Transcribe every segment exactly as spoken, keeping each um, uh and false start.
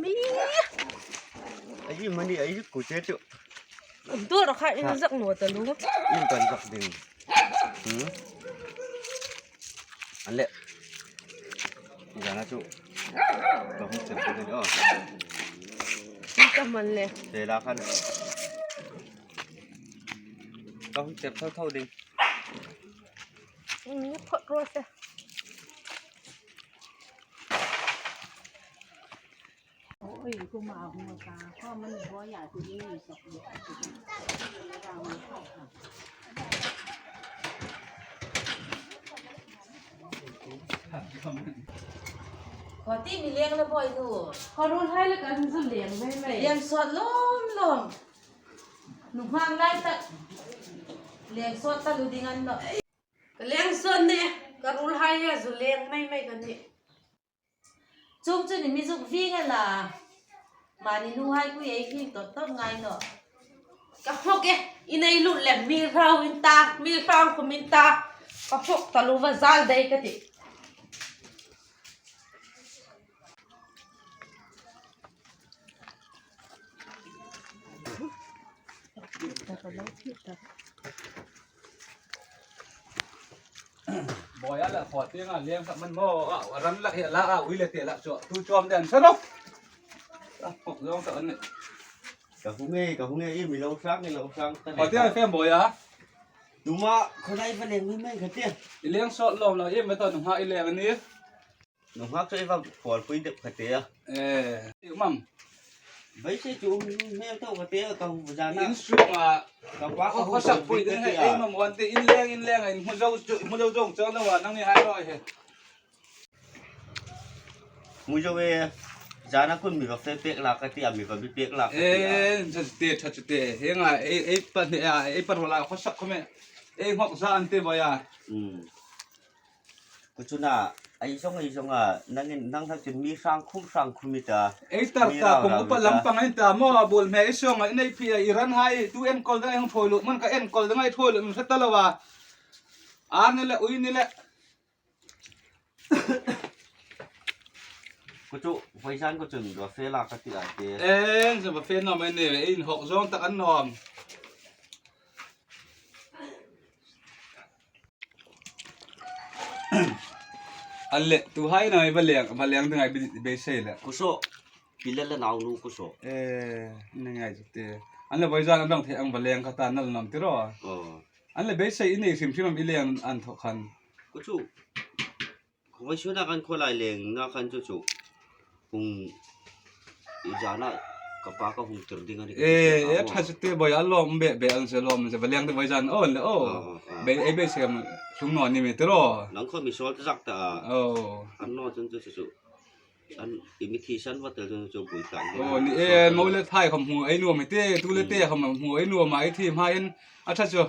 Mi. Ai, mani, ai, ku che chu. Dor kha in zak naw ta lu. In kan zak ding. Hmm. An le. Zana chu. Ka hung cher ta ding, oh. Ka man le. Te la khan. Ka hung cher tho tho ding. Ni phot ro se. Oi, kuma hung ta, ko man bo ya tu ni sok. Khuo ti mi leng la boi nu. Khuo ruolhai le kan zu leng mei mei. Leng sawt lawm lawm. Nunghak lai tak. Leng sawt ta lu ding a ni nawh. Ka leng sawt ni, ka ruolhai a zu leng mei mei ka nih. Chuong chu ni mi zuk ving a la. Mani nuhai kui ei hing tot tot ngai nawh. Ka hmok e, i nei lut lem mi rau in ta, mi rau khum in ta. Ka hmok ta lu va zal dai ka ti. Boi a la khuo tieng a leng sak man maw, a ran lak hi a la a, ui le te la chu, tu chuam den sa ro. A hmok zawng tak an nih. Ka hung e, ka hung e, i mi lo sang, i lo sang ta. Khuo tieng a fem boi a. Tuma khuo lai va leng mi mai ka tia. I leng sawt lawm lo, i mi ta nunghak i leng a ni. Nunghak chu i va pawl pui dep ka tia. Eh, i mam. Beisei chu um hmel tho ka tia ka hu zana. In sung a. Ka pa ka hu sak pui ding he, ei mam wan te in leng, in leng, in hmu zo, hmu zo zong chang lo a, nang ni hai ro he. Hmu zo e, zana kun mi va fe pek la ka tia, mi va bi pek la ka tia. Eh, tha chu te, tha chu te. He nga, ei, ei pa ne a, ei pa ro la, khuo sak khom e. Ei hmok za an te boi a. Hmm. Ku chu na, ei zong, ei zong a, nangin, nang thak chin mi sang khum, sang khum i ta. Ei tar ta, kum upa lampang ei ta, maw a bul hme ei song a, i nei phi a, i ran hai, tu enkol dang ei hung thoi lu, man ka enkol dang ei thoi lu, min hre ta lo a. Ar ni le, ui ni le. Ku chu, voi zan ku chun, va fe la ka ti a te. Eng, chu va fe nawm ei ni, ei in hawk zawng tak an nawm. An le, tu hai na, va leng, va leng ding ai bi, beisei le. Ku so, pi le le nau nu ku so. Eh, ni ngai chu te. An le voi zan an rang thei ang va leng ka ta nal nawm ti ro. Oh. An le beisei i nei hrim hrim am i leng an thaw khan. Ku chu. Khawsuna kan khaw lai leng na kan chu chu. Hung i zana ka pa ka hung tir ding a ni ka ti. Eh, eh, tha chu te boi a lawm be, be an se lawm se va leng te voi zan aw le aw. Ah, ah, ah. Be, ei beisei am hlung naw ni mi ti ro. Nang khaw mi sawl zak ta a. Oh. An naw chun chu chu chu. An i mi thi san va tel chu chu bui ta. Oh, ni e, mo le thai khom hmu ei nuom te, tu le te khom hmu ei nuom a ei thi hma in. A tha chu.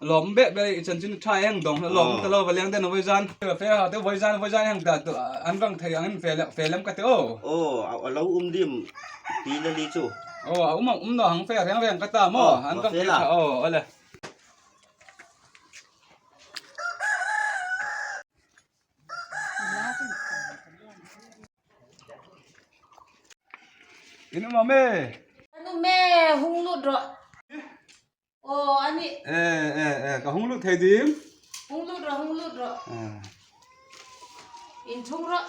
Lawm be be i chan chin tha hang dong lawm ta lo va leng den voi zan. Fe ha te voi zan voi zan hang ta tu an vang thei ang in fe le fe lem ka te o. Oh, a lo um dim ti le li chu. Oh, a um um no hang fe reng reng ka ta mo. Oh, an vang thei tha o, ole. In um am e. An um e, hung lut ro. Aw, a nih. Eh, eh, eh, ka hung lut thei dim? Hung lut ro, hung lut ro. Ah. In thung ro.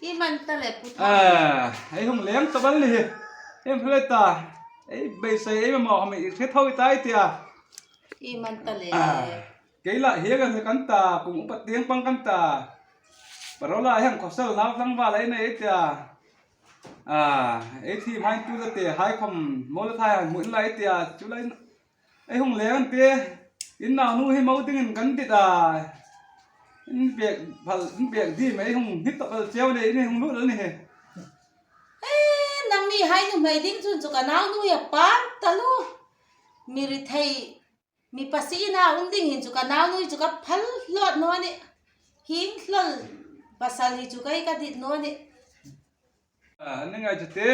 I man ta le pu tha. Ah, ei hung leng ta bal ni hi. Em hle ta. Ei beisei ei mamaw hami i hre tho i tai tia. I man ta le. Ah. Kei la hi kan kan ta, kum upa tieng pang kan ta. Parola hian khawsal nau tlangval ei nei tia. A, ei thi hmain tu la te hai khom mo la thai han hmuh in lai tia. Chu lai ei hung leng an te. In nau nu hi mo dingin kan dit a. In bek phal, in bek dim ei hung hit ta phal cheu nei in hung lut ni he. Eh, nangni hai nu mai ding chun chu ka nau nu ya pam ta lu. Mi ri thei Mi pasina um ding hin chu ka nau nu chu ka phal hlawt naw ni. Hing hlol pasal hi chu ka dit naw ni. A, ni ngai chu te.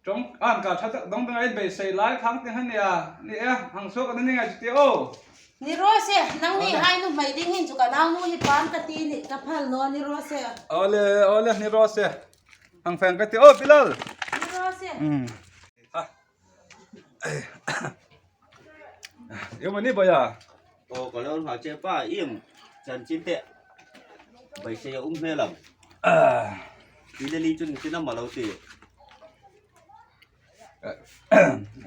Ṭawng an ka ṭha tak dawng dawng a in beisei lai khang ting han nia. Ni e, hang suok an ni ngai chu te o. Ni Rose, nangni hai nuhmei ding hin chu ka naunu hi pam ka ti ni, ka phal naw ni Rose. Awle, awle, ni Rose. Hang feng ka ti, oh, Bilal. Ni Rose. Hmm. Ha. Ieng am a ni, boya? Oh, ka lo hla che pa, iem. Chanchin te. Beisei a um hmel am. Ah. Ti le li chun tin am a lo ti.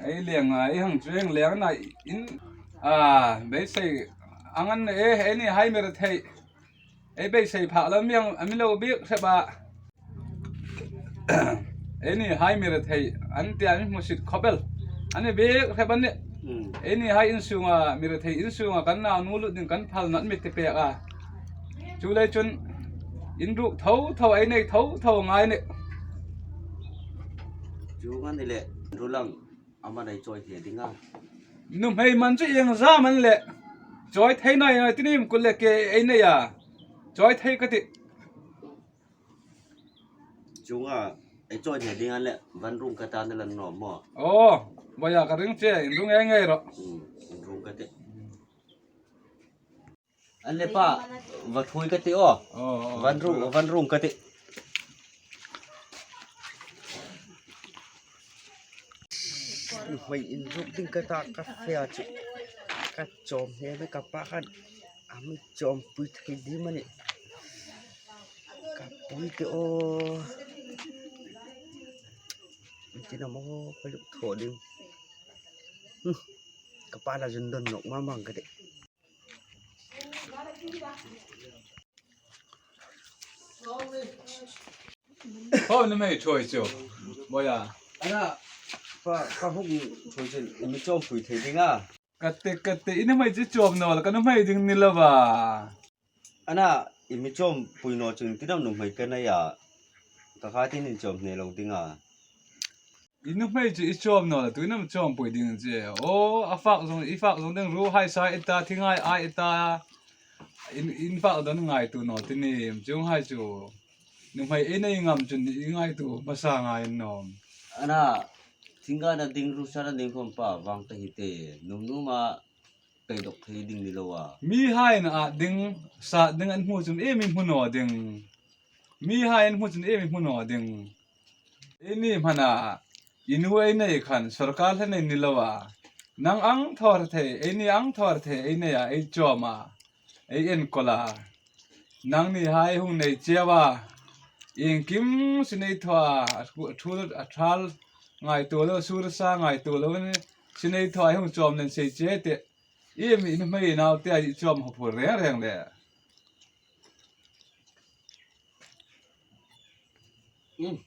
Ei leng a, ei hang chuong leng na in, ah, beisei ang an e, eini hai mi rethei. Ei beisei phak lo mi ang, a mi lo bik hrep a. Eini hai mi rethei, an ti a mi hmusit khop el. A ni bik hrep a nih. Hmm. Eini hai insunga, mi rethei insunga kan naunu lut ding kan phal nawh mi ti pek a. Chuleiin chun inruk tho tho, ei nei tho tho ngai nih. Chuong a ni le, ru lang, ama nei chawi thei ding a. Nuhmei man chu ieng zat am a ni le. Chawi thei naw naw ti nim kul le ke ei nei a. Chawi thei ka ti. Chuong a, ei chawi thei ding a ni le, van rung ka ta ni la naw maw. Oh, boya ka ring che, inrung ngei ngei ro. Hmm, inrung ka ti. An le pa, va thuoi ka ti aw. Oh, oh, van rung, van rung ka ti. Hmei inruk ding ka ta ka fe a chu. Ka chawm hne ka pa khan. A mi chawmpui thei ding am a ni. Ka pui ti aw. Ti na maw ka luk thaw ding. Hmm. Ka pa la zun don nawk ma mang ka ti. Ho, nuhmei chawi chu. Boya. Ana, pa, pa huk chawi chu, i mi chawmpui thei ding a. Ka ti, ka ti, i nuhmei chu chawm naw la, ka nuhmei ding ni lo va. Ana, i mi chawmpui naw chun tin am nuhmei ka nei a. Ka kha tin in chawm hne lo ding a. I nuhmei chu i chawm naw la, tuin am chawmpui ding che. Oh, a fak zawng, i fak zawng ding ruhai sa i ta, thingai ai i ta. In, in fak dawn ngaituo naw ti nim, chuong hai chu. Nuhmei ei nei ngam chun i ngaituo hmasa ngai an nawm. Ana, thingga na ding rusa na ding khom pa, vang ta hi te, num num a, pei dok thei ding ni lo a. Mihai na a ding, sa ding an hmu chun ei mi hmu naw ding. Mihai an hmu chun ei mi hmu naw ding. Eini hmana, i nu ei nei khan, sorkar hla nei ni lo a. Nang ang thawr thei, eini ang thawr thei, ei nei a, ei chawm a, ei enkawl a. Nangni hai hung nei cheu a. Iengkim si nei thaw a, a thu, a thu, a thal ngaituo lo, sur sa ngaituo lo, si nei thaw a, hung chawm nen sei che te. Iem i nuhmei naute a i chawm hawphur reng reng le. Hmm.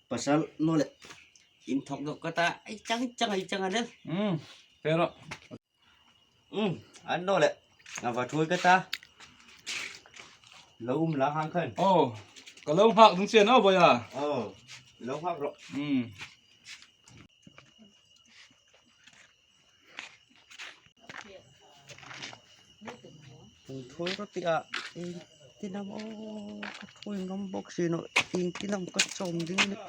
Pasal naw le. Inthawk dawk ka ta. Ei chang chang, ei chang a nen. Hmm. Pero. Hmm. An naw le. A va thuoi ka ta. Lo um la hang khan. Oh. Ka lo hak dung chen aw boya. Oh. Lo hak ro. Hmm. Hung thuoi rawh ti a, iengtin am aw, ka thuoi ngam bawk si naw, iengtin am ka chawm ding a nih.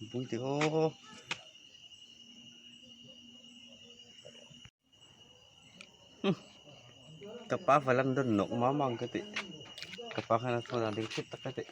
Bui ti aw. Hmm. Ka pa va lan don nawk ma mang ka ti. Ka pa khan a thaw dan ding thut tak ka ti.